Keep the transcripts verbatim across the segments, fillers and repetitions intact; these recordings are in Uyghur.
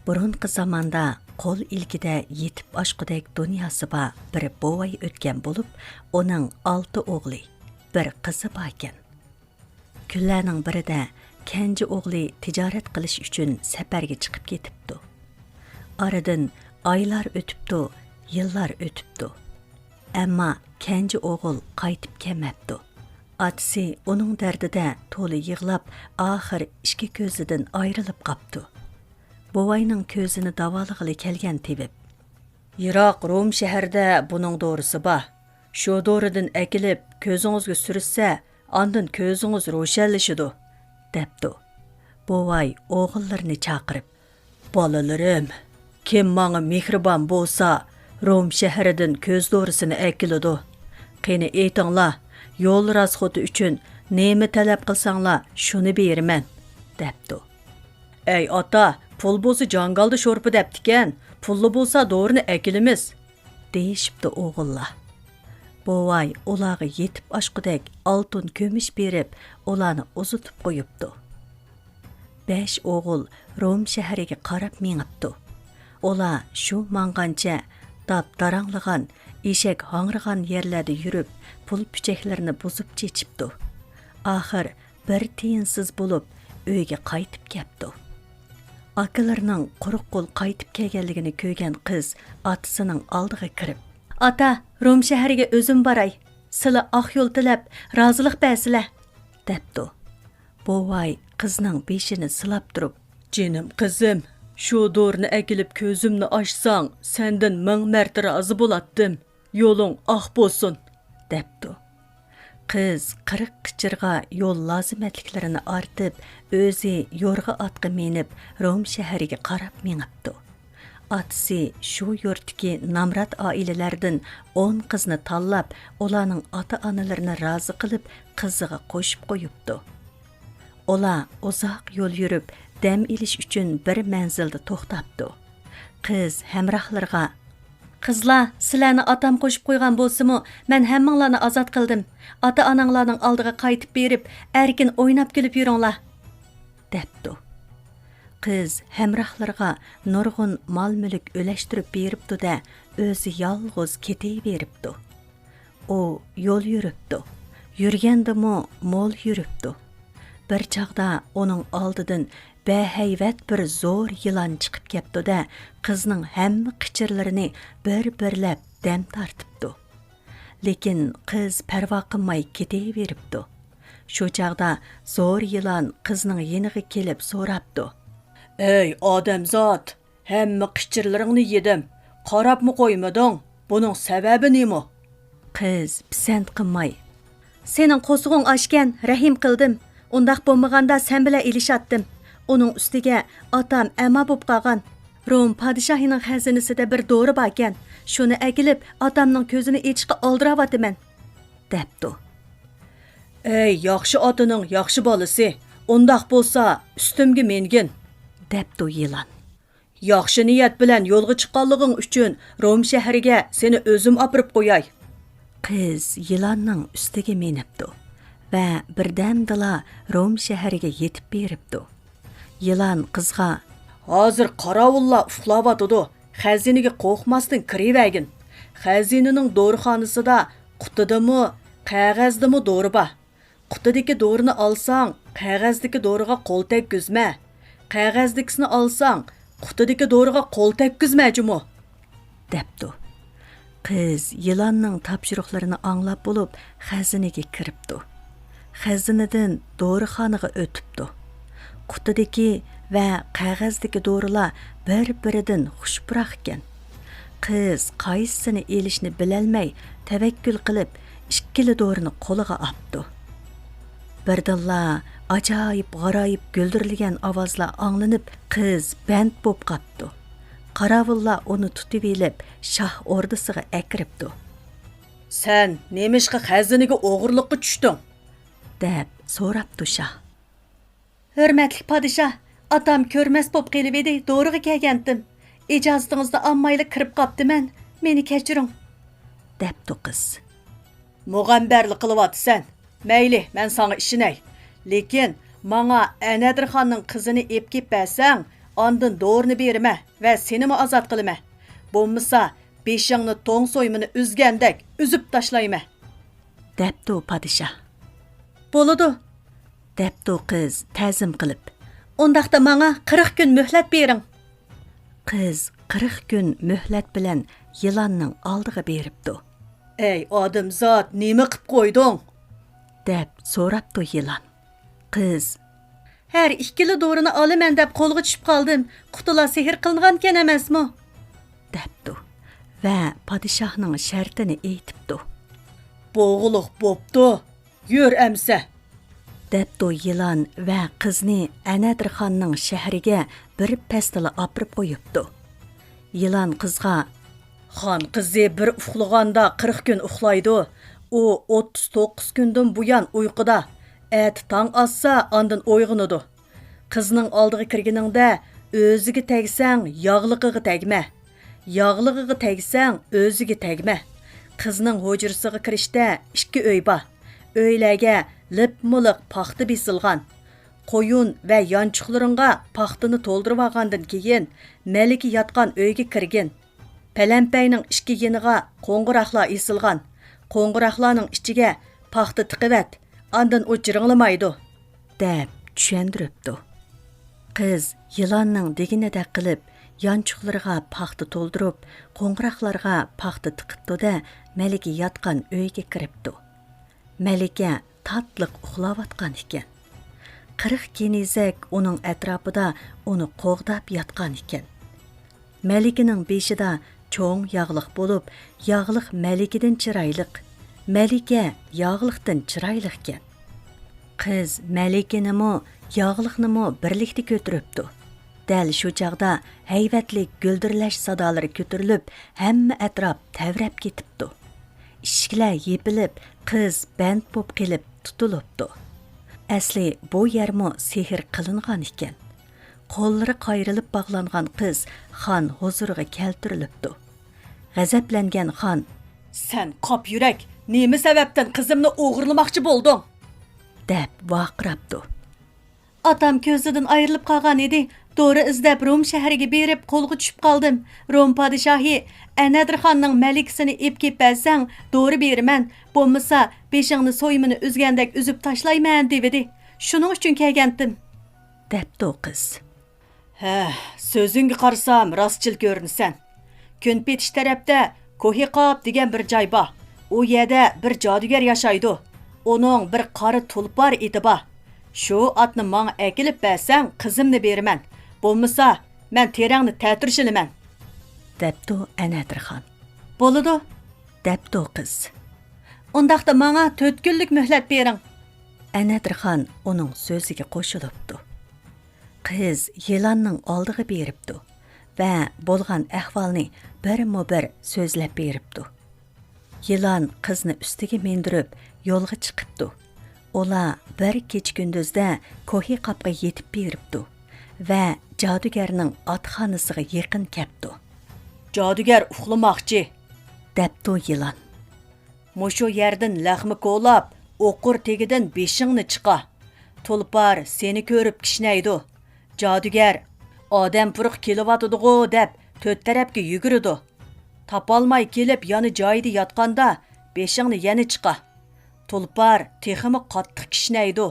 بۇرۇنقى زاماندا قول ئىلكىدە يېتىپ ئاشقۇدەك دۇنياسى بار بىر بوۋاي ئۆتكەن بولۇپ، ئۇنىڭ ئالتە ئوغلى، بىر قىزى باركەن. كۈنلەرنىڭ بىرىدە كەنجى ئوغلى تىجارەت قىلىش ئۈچۈن سەپەرگە چىقىپ كېتىپتۇ. ئارىدىن ئايلار ئۆتۈپتۇ، يىللار ئۆتۈپتۇ. ئەمما كەنجى ئوغۇل قايتىپ كەلمەپتۇ. ئاتىسى ئۇنىڭ دەردىدە تولا يىغلاپ، ئاخىر ئىككى كۆزىدىن ئايرىلىپ قاپتۇ. بوۋاينىڭ كۆزىنى داۋالىغىلى كەلگەن تېۋىپ، يىراق روم شەھىرىدە بۇنىڭ دورىسى بار. شۇ دورىدىن ئەكېلىپ كۆزىڭىزگە سۈرتسە، ئاندىن كۆزىڭىز روشەنلىشىدۇ، دەپتۇ. بوۋاي ئوغۇللىرىنى چاقىرىپ، بالىلىرىم، كىم ماڭا مېھرىبان بولسا، روم شەھىرىدىن كۆز دورىسىنى ئەكېلىدۇ. قېنى ئېيتىڭلار، يول راسخوتى ئۈچۈن نېمە تەلەپ قىلساڭلار، شۇنى بېرىمەن، دەپتۇ. ئەي ئاتا، پۇل بولسا جاڭگالدا شورپا دەپتىكەن، پۇللا بولسا دورىنى ئەكېلىمىز، دېيىشىپتۇ ئوغۇللار. بوۋاي ئۇلارغا يېتىپ ئاشقۇدەك ئالتۇن كۈمۈش بېرىپ، ئۇلارنى ئۇزىتىپ قويۇپتۇ. بەش ئوغۇل روم شەھىرىگە قاراپ مېڭىپتۇ. ئۇلار شۇ ماڭغانچە داپ-داراڭلىغان، ئېشەك ھاڭرىغان يەرلەردە يۈرۈپ، پۇل پۈچەكلىرىنى بۇزۇپ چېچىپتۇ. ئاخىر بىر تىيىنسىز بولۇپ، ئۆيگە قايتىپ كەپتۇ. ئاكىلىرىنىڭ قۇرۇق قول قايتىپ كەلگەنلىكىنى كۆرگەن قىز ئاتىسىنىڭ ئالدىغا كىرىپ، ئاتا، روم شەھىرىگە ئۆزۈم باراي، سىلە ئاق يول تىلەپ، رازىلىق بەرسىلە، دەپتۇ. بوۋاي قىزنىڭ بېشىنى سىلاپ تۇرۇپ، جېنىم قىزىم، شۇ دورىنى ئەكېلىپ كۆزۈمنى ئاچساڭ، سەندىن مىڭ مەرتە رازى بولاتتىم. يولۇڭ ئاق بولسۇن، دەپتۇ. قىز قىرىق قىچىرغا يول لازىمەتلىكلىرىنى ئارتىپ، ئۆزى يورغا ئاتقا مىنىپ، روم شەھىرىگە قاراپ مېڭىپتۇ. ئاتىسى شۇ يۇرتتىكى نامرات ئائىلىلەردىن ئون قىزنى تاللاپ، ئۇلارنىڭ ئاتا-ئانىلىرىنى رازى قىلىپ، قىزىغا قوشۇپ قويۇپتۇ. ئۇلار ئۇزاق يول يۈرۈپ، دەم ئېلىش ئۈچۈن بىر مەنزىلدە توختاپتۇ. قىز ھەمراھلىرىغا، قىزلار، سىلەرنى ئاتام قوشۇپ قويغان بولسىمۇ، مەن ھەممىڭلارنى ئازاد قىلدىم. ئاتا-ئاناڭلارنىڭ ئالدىغا قايتىپ بېرىپ، ئەركىن ئويناپ كۈلۈپ يۈرۈڭلار، دەپتۇ. قىز ھەمراھلىرىغا نۇرغۇن مال-مۈلۈك ئۈلەشتۈرۈپ بېرىپتۇ-دە، ئۆزى يالغۇز كېتىۋېرىپتۇ. ئۇ يول يۈرۈپتۇ. يۈرگەندىمۇ مول يۈرۈپتۇ. بىر چاغدا ئۇنىڭ ئالدىدىن بەھەيۋەت بىر زور يىلان چىقىپ كەپتۇ-دە، قىزنىڭ ھەممە قىچىرلىرىنى بىر-بىرلەپ دەم تارتىپتۇ. لېكىن قىز پەرۋا قىلماي كېتىۋېرىپتۇ. شۇ چاغدا زور يىلان قىزنىڭ يېنىغا كېلىپ سوراپتۇ. ئەي ئادەمزات، ھەممە قىچىرلىرىڭنى يېدىم، قاراپمۇ قويمىدىڭ، بۇنىڭ سەۋەبى نېمە؟ قىز پىسەنت قىلماي، سېنىڭ قورسىقىڭ ئاچكەن، رەھىم قىلدىم. ئۇنداق بولمىغاندا سەن بىلەن ئېلىشاتتىم. ئۇنىڭ ئۈستىگە ئاتام ئەما بوپ قالغان. روم پادىشاھىنىڭ خەزىنىسىدە بىر دورا باركەن، شۇنى ئەكېلىپ ئاتامنىڭ كۆزىنى ئېچىشقا ئالدىراۋاتىمەن، دەپتۇ. ئەي ياخشى ئاتىنىڭ ياخشى بالىسى، ئۇنداق بولسا ئۈستۈمگە مىنگىن، دەپتۇ يىلان. ياخشى نىيەت بىلەن يولغا چىققانلىقىڭ ئۈچۈن روم شەھىرىگە سېنى ئۆزۈم ئاپىرىپ قوياي. قىز يىلاننىڭ ئۈستىگە مىنىپتۇ ۋە بىردەمدىلا روم شەھىرىگە يېتىپ بېرىپتۇ. يىلان قىزغا، ھازىر قاراۋۇللار ئۇخلاۋاتىدۇ، خەزىنىگە قورقماستىن كىرىۋەرگىن. خەزىنىنىڭ دورىخانىسىدا قۇتىدىمۇ، قەغەزدىمۇ دورا بار. قۇتىدىكى دورىنى ئالساڭ، قەغەزدىكى دورىغا قول تەگكۈزمە. قەغەزدىكىسىنى ئالساڭ، قۇتىدىكى دورىغا قول تەگكۈزمە جۇمۇ، دەپتۇ. قىز يىلاننىڭ تاپشۇرۇقلىرىنى ئاڭلاپ بولۇپ، خەزىنىگە كىرىپتۇ. خەزىنىدىن دورىخانىغا ئۆتۈپتۇ. قۇتىدىكى ۋە قەغەزدىكى دورىلار بىر-بىرىدىن خۇش پۇراق ئىكەن. قىز قايسىسىنى ئېلىشنى بىلەلمەي، تەۋەككۈل قىلىپ، ئىككىلا دورىنى قولىغا ئاپتۇ. بىردىنلا ئاجايىپ غارايىپ گۈلدۈرلىگەن ئاۋازلار ئاڭلىنىپ، قىز بەند بوپ قاپتۇ. قاراۋۇللار ئۇنى تۇتۇۋېلىپ، شاھ ئوردىسىغا ئەكىرىپتۇ. سەن نېمىشقا خەزىنىگە ئوغرىلىققا چۈشتۈڭ؟ دەپ سوراپتۇ شاھ. ھۆرمەتلىك پادىشاھ، ئاتام كۆرمەس بوپ قېلىۋىدى، دورىغا كەلگەنتىم. ئىجازىتىڭىزنى ئالمايلا كىرىپ قاپتىمەن، مېنى كەچۈرۈڭ، دەپتۇ قىز. مۇغەمبەرلىك قىلىۋاتىسەن. مەيلى، مەن ساڭا ئىشىنەي. لېكىن ماڭا ئەنەدىرخاننىڭ قىزىنى ئېلىپ كېلىپ بەرسەڭ، ئاندىن دورىنى بېرىمەن ۋە سېنىمۇ ئازاد قىلىمەن. بولمىسا، بېشىڭنى توڭ سويمىنى ئۈزگەندەك ئۈزۈپ تاشلايمەن. دەپتۇ پادىشاھ. بولىدۇ، دەپتۇ قىز تەزىم قىلىپ. ئۇنداقتا ماڭا قىرىق كۈن مۆھلەت بېرىڭ. قىز قىرىق كۈن مۆھلەت بىلەن يىلاننىڭ ئالدىغا بېرىپتۇ. ئەي ئادەمزات، نېمە قىپ قويدۇڭ؟ دەپ سوراپتۇ يىلان. قىز، ھەر ئىككىلا دورىنى ئالىمەن دەپ قولغا چۈشۈپ قالدىم. قۇتىلا سېھىر قىلىنغانكەن ئەمەسمۇ؟ دەپتۇ ۋە پادىشاھنىڭ شەرتىنى ئېيتىپتۇ. بوغۇلۇق بوپتۇ، يۈر ئەمسە! دەپتۇ يىلان ۋە قىزنى ئەنەدىرخاننىڭ شەھىرىگە بىر پەستىلا ئاپىرىپ قويۇپتۇ. يىلان قىزغا، خان قىزى بىر ئۇخلىغاندا قىرىق كۈن ئۇخلايدۇ. ئۇ ئوتتۇز توققۇز كۈندىن بۇيان ئۇيقۇدا. ئەتە تاڭ ئاتسا، ئاندىن ئويغىنىدۇ. قىزنىڭ ئالدىغا كىرگىنىڭدە، ئۆزىگە تەگسەڭ، ياغلىقىغا تەگمە. ياغلىقىغا تەگسەڭ، ئۆزىگە تەگمە. قىزنىڭ ھۇجرىسىغا كىرىشتە ئىككى ئۆي بار. ئۆيلەرگە لىپمۇلىق پاختا بېسىلغان. قويۇن ۋە يانچۇقلىرىڭغا پاختىنى تولدۇرۇۋالغاندىن كېيىن، مەلىكە ياتقان ئۆيگە كىرگىن. پەلەمپەينىڭ ئىككى يېنىغا قوڭغۇراقلار ئېسىلغان. قوڭغۇراقلارنىڭ ئىچىگە پاختا تىقىۋەت، ئاندىن ئۇ جىرىڭلىمايدۇ، دەپ چۈشەندۈرۈپتۇ. قىز يىلاننىڭ دېگىنىدەك قىلىپ، يانچۇقلىرىغا پاختا تولدۇرۇپ، قوڭغۇراقلارغا پاختا تىقىپتۇ-دە، مەلىكە ياتقان ئۆيگە كىرىپتۇ. مەلىكە تاتلىق ئۇخلاۋاتقان ئىكەن. قىرىق كېنىزەك ئۇنىڭ ئەتراپىدا ئۇنى قوغداپ ياتقان ئىكەن. مەلىكىنىڭ بېشىدا چوڭ ياغلىق بولۇپ، ياغلىق مەلىكىدىن چىرايلىق، مەلىكە ياغلىقتىن چىرايلىقكەن. قىز مەلىكىنىمۇ، ياغلىقنىمۇ بىرلىكتە كۆتۈرۈپتۇ. دەل شۇ چاغدا ھەيۋەتلىك گۈلدۈرلەش سادالىرى كۆتۈرۈلۈپ، ھەممە ئەتراپ تەۋرەپ كېتىپتۇ. ئىشىكلەر يېپىلىپ، قىز بەند بولۇپ قېلىپ تۇتۇلۇپتۇ. ئەسلى بۇ يەرمۇ سېھىر قىلىنغان ئىكەن. قوللىرى قايرىلىپ باغلانغان قىز خان ھۇزۇرىغا كەلتۈرۈلۈپتۇ. غەزەپلەنگەن خان، سەن قاپ يۈرەك، نېمە سەۋەبتىن قىزىمنى ئوغرىلىماقچى بولدۇڭ؟ دەپ ۋارقىراپتۇ. ئاتام كۆزىدىن ئايرىلىپ قالغان ئىدى. دورا ئىزدەپ روم شەھىرىگە بېرىپ قولغا چۈشۈپ قالدىم. روم پادىشاھى، ئەنەدىرخاننىڭ مەلىكىسىنى ئېلىپ كېلىپ بەرسەڭ، دورا بېرىمەن. بولمىسا، بېشىڭنى سويمىنى ئۈزگەندەك ئۈزۈپ تاشلايمەن دېۋىدى. شۇنىڭ ئۈچۈن كەلگەنتىم. دەپتۇ قىز. ھە، سۆزۈڭگە قارىسام، راستچىل كۆرۈنىسەن. كۈن پېتىش تەرەپتە كوھىقاپ دېگەن بىر جاي بار. ئۇ يەردە بىر جادۇگەر ياشايدۇ. ئۇنىڭ بىر قارا تۇلپار ئېتى بار. شۇ ئاتنى ماڭا ئەكېلىپ بەرسەڭ، قىزىمنى بېرىمەن. بولمىسا، مەن تېرەڭنى تەتۈر شىلىمەن. دەپتۇ ئەنەدىرخان. بولىدۇ، دەپتۇ قىز. ئۇنداقتا ماڭا تۆت كۈنلۈك مۆھلەت بېرىڭ. ئەنەدىرخان ئۇنىڭ سۆزىگە قوشۇلۇپتۇ. قىز يىلاننىڭ ئالدىغا بېرىپتۇ ۋە بولغان ئەھۋالنى بىرمۇبىر سۆزلەپ بېرىپتۇ. يىلان قىزنى ئۈستىگە مىندۈرۈپ، يولغا چىقىپتۇ. ئۇلار بىر كېچە-كۈندۈزدە كوھىقاپقا يېتىپ بېرىپتۇ ۋە جادۇگەرنىڭ ئاتخانىسىغا يېقىن كەپتۇ. جادۇگەر ئۇخلىماقچى، دەپتۇ يىلان. مۇشۇ يەردىن لەخمە كولاپ، ئوقۇر تېگىدىن بېشىڭنى چىقار. تۇلپار سېنى كۆرۈپ كىشنەيدۇ. جادۇگەر، ئادەم پۇرىقى كېلىۋاتىدىغۇ دەپ تۆت تەرەپكە يۈگۈرىدۇ. تاپالماي كېلىپ يەنە جايىدا ياتقاندا، بېشىڭنى يەنە چىقار. تۇلپار تېخىمۇ قاتتىق كىشنەيدۇ.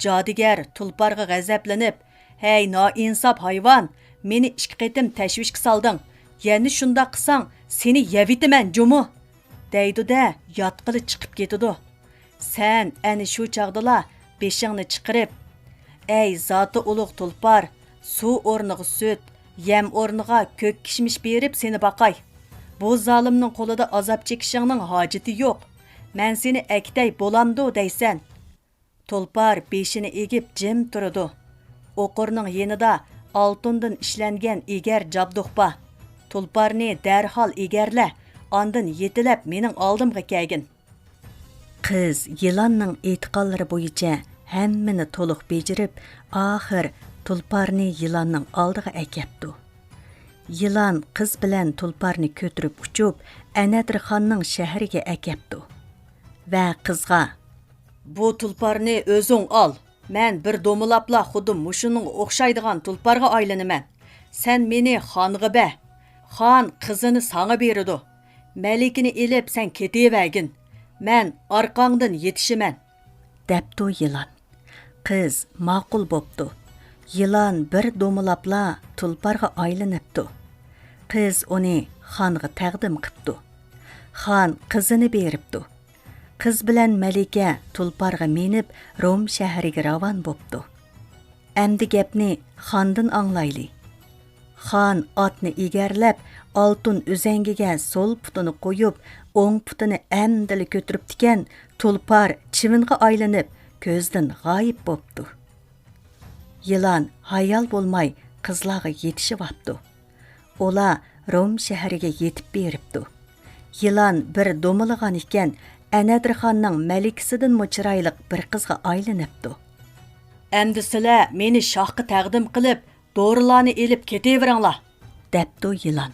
جادۇگەر تۇلپارغا غەزەپلىنىپ، ھەي نائىنساپ ھايۋان، مېنى ئىككى قېتىم تەشۋىشكە سالدىڭ. يەنە شۇنداق قىلساڭ، سېنى يەۋېتىمەن جۇمۇ! دەيدۇ-دە، ياتقىلى چىقىپ كېتىدۇ. سەن ئەنە شۇ چاغدىلا بېشىڭنى چىقىرىپ، ئەي زاتى ئۇلۇغ تۇلپار، سۇ ئورنىغا سۈت، يەم ئورنىغا كۆك كىشمىش بېرىپ سېنى باقاي. بۇ زالىمنىڭ قولىدا ئازاب چېكىشىڭنىڭ ھاجىتى يوق. مەن سېنى ئەكېتەي بولامدۇ دەيسەن؟ تۇلپار بېشىنى ئېگىپ جىم تۇرىدۇ. ئوقۇرنىڭ يېنىدا ئالتۇندىن ئىشلەنگەن ئېگەر جابدۇق بار. تۇلپارنى دەرھال ئېگەرلە، ئاندىن يېتىلەپ مېنىڭ ئالدىمغا كەلگىن. قىز يىلاننىڭ ئېيتقانلىرى بويىچە ھەممىنى تولۇق بېجىرىپ، ئاخىر تۇلپارنى يىلاننىڭ ئالدىغا ئەكەپتۇ. يىلان قىز بىلەن تۇلپارنى كۆتۈرۈپ ئۇچۇپ، ئەنەدىرخاننىڭ شەھىرىگە ئەكەپتۇ ۋە قىزغا، بۇ تۇلپارنى ئۆزۈڭ ئال. مەن بىر دومىلاپلا خۇددى مۇشۇنىڭغا ئوخشايدىغان تۇلپارغا ئايلىنىمەن. سەن مېنى خانغا بەر. خان قىزىنى ساڭا بېرىدۇ. مەلىكىنى ئېلىپ سەن كېتىۋەرگىن. مەن ئارقاڭدىن يېتىشىمەن، دەپتۇ يىلان. قىز ماقۇل بوپتۇ. يىلان بىر دومىلاپلا تۇلپارغا ئايلىنىپتۇ. قىز ئۇنى خانغا تەقدىم قىپتۇ. خان قىزىنى بېرىپتۇ. قىز بىلەن مەلىكە تۇلپارغا مىنىپ روم شەھىرىگە راۋان بوپتۇ. ئەمدى گەپنى خاندىن ئاڭلايلى. خان ئاتنى ئېگەرلەپ، ئالتۇن ئۈزەڭگىگە سول پۇتىنى قويۇپ، ئوڭ پۇتىنى ئەمدىلا كۆتۈرۈپتىكەن، تۇلپار چىۋىنغا ئايلىنىپ، كۆزدىن غايىب بوپتۇ. يىلان ھايال بولماي قىزلارغا يېتىشىۋاپتۇ. ئۇلار روم شەھىرىگە يېتىپ بېرىپتۇ. يىلان بىر دومىلىغان ئىكەن، ئەنەدىرخاننىڭ مەلىكىسىدىنمۇ چىرايلىق بىر قىزغا ئايلىنىپتۇ. ئەمدى سىلەر مېنى شاھقا تەقدىم قىلىپ، دورىلارنى ئېلىپ كېتىۋېرىڭلار، دەپتۇ يىلان.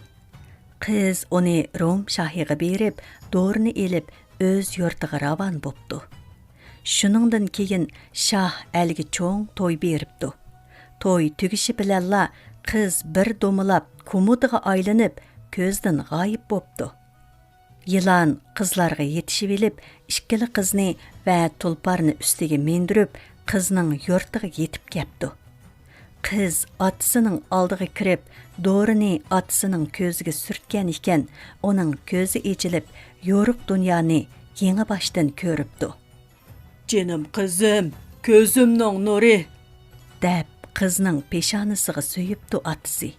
قىز ئۇنى روم شاھىغا بېرىپ، دورىنى ئېلىپ، ئۆز يۇرتىغا راۋان بوپتۇ. شۇنىڭدىن كېيىن شاھ ئەلگە چوڭ توي بېرىپتۇ. توي تۈگىشى بىلەنلا قىز بىر دومىلاپ كومۇدىغا ئايلىنىپ، كۆزدىن غايىب بوپتۇ. يىلان قىزلارغا يېتىشىۋېلىپ، ئىككىلا قىزنى ۋە تۇلپارنى ئۈستىگە مىندۈرۈپ، قىزنىڭ يۇرتىغا يېتىپ كەپتۇ. قىز ئاتىسىنىڭ ئالدىغا كىرىپ، دورىنى ئاتىسىنىڭ كۆزىگە سۈرتكەن ئىكەن، ئۇنىڭ كۆزى ئېچىلىپ، يورۇق دۇنيانى يېڭىباشتىن كۆرۈپتۇ. «جېنىم قىزىم، كۆزۈمنىڭ نۇرى!» دەپ، قىزنىڭ پېشانىسىغا سۆيۈپتۇ ئاتىسى.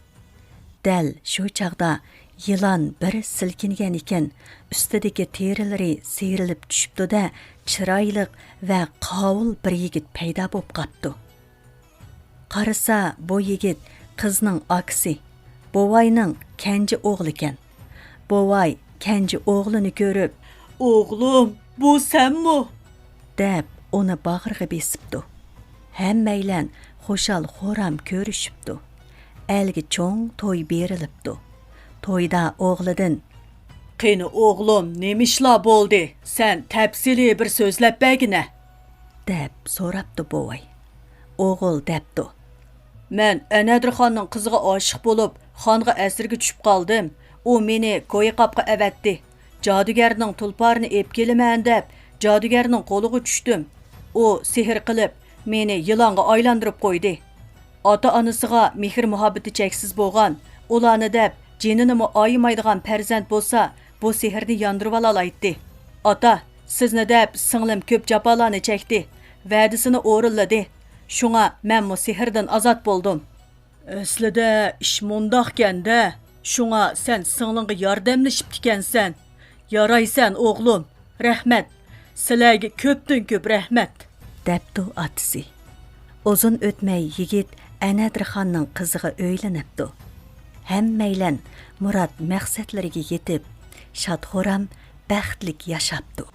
دەل شۇ چاغدا يىلان بىر سىلكىنگەن ئىكەن، ئۈستىدىكى تېرىلىرى سىيرىلىپ چۈشۈپتۇ-دە، چىرايلىق ۋە قاۋۇل بىر يىگىت پەيدا بوپ قاپتۇ. قارىسا، بۇ يىگىت قىزنىڭ ئاكىسى، بوۋاينىڭ كەنجى ئوغلىكەن. بوۋاي كەنجى ئوغلىنى كۆرۈپ، «ئوغلۇم، بۇ سەنمۇ؟» دەپ، ئۇنى باغرىغا بېسىپتۇ. ھەممەيلەن خۇشال-خۇرام كۆرۈشۈپتۇ. ئەلگە چوڭ توي بېرىلىپتۇ. تويدا ئوغلىدىن، «قېنى ئوغلۇم، نېمە ئىشلار بولدى؟ سەن تەپسىلىي بىر سۆزلەپ بەرگىنە!» دەپ سوراپتۇ بوۋاي. ئوغۇل دەپتۇ، «مەن ئەنەدىرخاننىڭ قىزىغا ئاشىق بولۇپ، خانغا ئەسىرگە چۈشۈپ قالدىم. ئۇ مېنى كويى قاپقا ئەۋەتتى. جادۇگەرنىڭ تۇلپارىنى ئېپ كېلىمەن دەپ، جادۇگەرنىڭ قولىغا چۈشتۈم. ئۇ سېھىر قىلىپ، مېنى يىلانغا ئايلاندۇرۇپ قويدى.» ئاتا-ئانىسىغا مېھىر-مۇھەببىتى چەكسىز بولغان، ئۇلارنى دەپ جېنىنىمۇ ئايىمايدىغان پەرزەنت بولسا، بۇ سېھىرنى ياندۇرۇۋالالايتتى. ئاتا، سىزنى دەپ سىڭلىم كۆپ جاپالارنى چەكتى، ۋەدىسىنى ئورۇنلىدى. شۇڭا مەنمۇ سېھىردىن ئازاد بولدۇم. ئەسلىدە ئىش مۇنداقكەن-دە، شۇڭا سەن سىڭلىڭغا ياردەملىشىپتىكەنسەن. يارايسەن، ئوغلۇم. رەھمەت. سىلەرگە كۆپتىن كۆپ رەھمەت، دەپتۇ ئاتىسى. ئۇزۇن ئۆتمەي يىگىت ئەنەدىرخاننىڭ قىزىغا ئۆيلىنىپتۇ. ھەممەيلەن مۇراد مەقسەتلىرىگە يېتىپ، شاد-خۇرام، بەختلىك ياشاپتۇ.